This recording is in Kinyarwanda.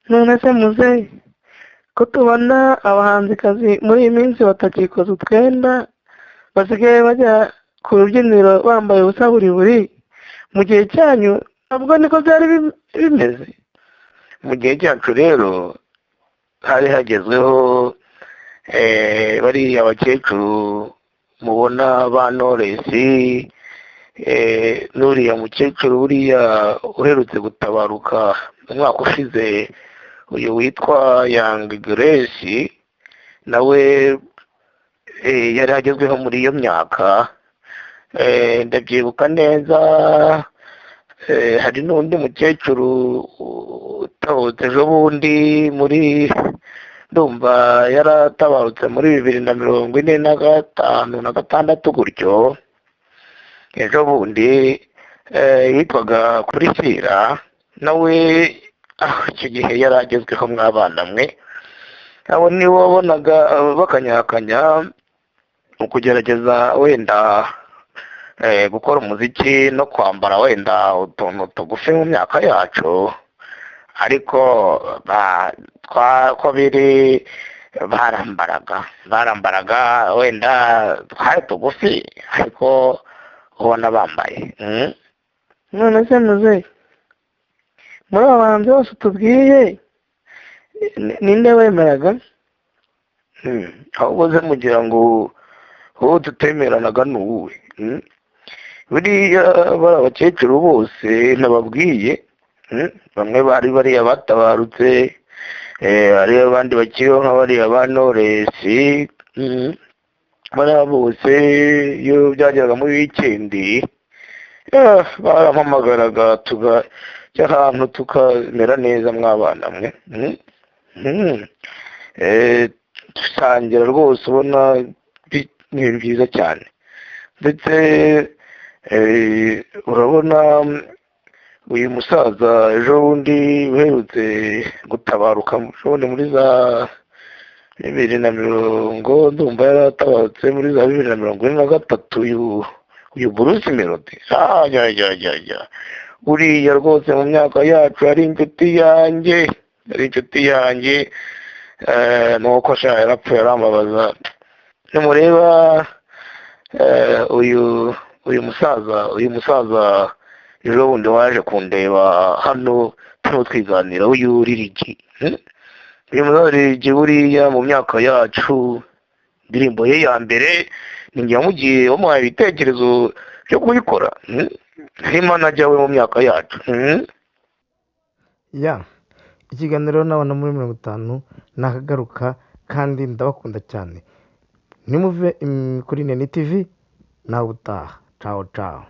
None se muzehe, ko tubona abahanzikazi muri iyi minsi batakikoza utwenda, basigaye bajya ku rubyiniro bambaye ubusa buri buri, mu gihe cyanyu ntabwo niko byari bimeze? Mu gihe cyacu rero hari hagezweho bariya bakecuru mubona ba Knowless, n'uriya mukecuru buriya uherutse gutabaruka umwaka ushize, uyu witwa Young Grace, nawe yari agezweho muri iyo myaka. Ndabyibuka neza. Hari n'undi mukecuru utabarutse ejo bundi, muri ndumva yaratabarutse muri 2045 na 6 gutyo, ejo bundi, yitwaga Priscilla, nawe icyo gihe yari agezweho mw'abana mwe. Abo nibo wabonaga bakanyakanya mu kugerageza wenda gukora umuziki no kwambara wenda utuntu tugufi mu myaka yacu, ariko ko biri barambaraga wenda twari tugufi, ariko ubona bambaye. None se muzehe, muri aba bahanzi bose utubwiye, ninde wemeraga? Ahubwo se mugira ngo uwo tutemeranaga ni uwuhe? Buriya bari abakecuru bose nababwiye, bamwe bari bariya batabarutse, hari abandi bakiriho nka bariya ba Knowless, bariya bose iyo byageraga muri wikendi barampamagaraga tukajya ahantu tukamera neza mw'abana mwe. Dusangira rwose, ubona ni ibintu byiza cyane. Ndetse urabona uyu musaza ejo bundi uherutse gutabaruka, ejo bundi muri za 2020, ndumva yaratabarutse muri za 2043, uyu Bruce Melody, uriya rwose mu myaka yacu yari inshuti yanjye, yari inshuti yanjye. Nuko sha yarapfuye arambabaza. Nimureba uyu musaza ejo bundi waje kundeba hano turimo twiganira, uyu Lil G, Uyu musaza Lil G buriya mu myaka yacu indirimbo ye ya mbere ni njye wamugiye wamuhaye ibitekerezo byo kuyikora. Nari manager we mu myaka yacu. Ya, ikiganiro n'abana muri 50 nakagaruka, kandi ndabakunda cyane. Nimuve kuri Neni TV. Nawe utaha. Cawo cawo.